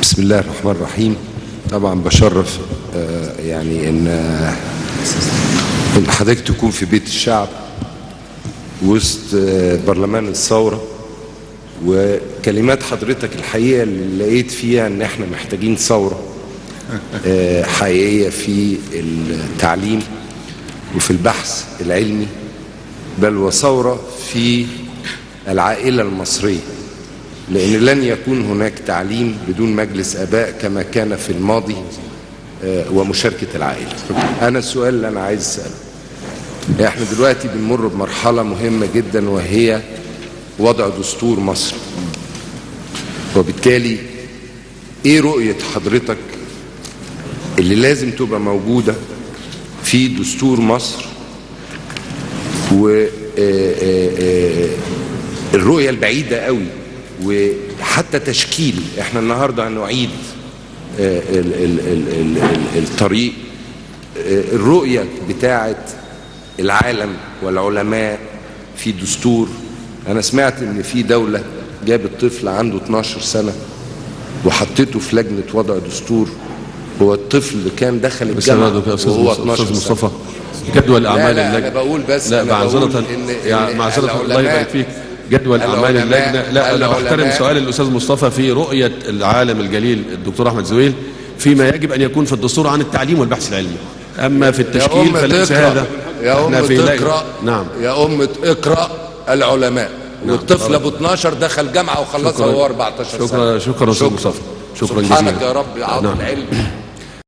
بسم الله الرحمن الرحيم. طبعا بشرف يعني ان حضرتك تكون في بيت الشعب وسط برلمان الثورة، وكلمات حضرتك الحقيقة اللي لقيت فيها ان احنا محتاجين ثورة حقيقية في التعليم وفي البحث العلمي، بل وثورة في العائلة المصرية، لأن لن يكون هناك تعليم بدون مجلس آباء كما كان في الماضي ومشاركة العائلة. أنا السؤال اللي أنا عايز أسأله، إحنا دلوقتي بنمر بمرحلة مهمة جدا وهي وضع دستور مصر، وبالتالي إيه رؤية حضرتك اللي لازم تبقى موجودة في دستور مصر، والرؤية البعيدة قوي وحتى تشكيل؟ احنا النهارده هنعيد الطريق، الرؤية بتاعة العالم والعلماء في دستور. انا سمعت ان في دولة جابت طفل عنده 12 سنة وحطيته في لجنة وضع دستور، هو الطفل كان دخل الجامعة وهو 12 سنة. مصطفى، جدول اعمال اللجنة، انا بقول بس، لا معذرة، يعني معذرة الله يبارك فيك، جدول اعمال اللجنة، لا انا بحترم سؤال الاستاذ مصطفى في رؤية العالم الجليل الدكتور احمد زويل فيما يجب ان يكون في الدستور عن التعليم والبحث العلمي، اما في التشكيل فليس هذا. يا ام تقرا، نعم يا ام اقرا العلماء. نعم. والطفل ابو 12 دخل جامعه وخلصها وهو 14 سنة. شكرا شكرا استاذ مصطفى، شكرا جزيلا. سبحانك يا رب عاطي العلم.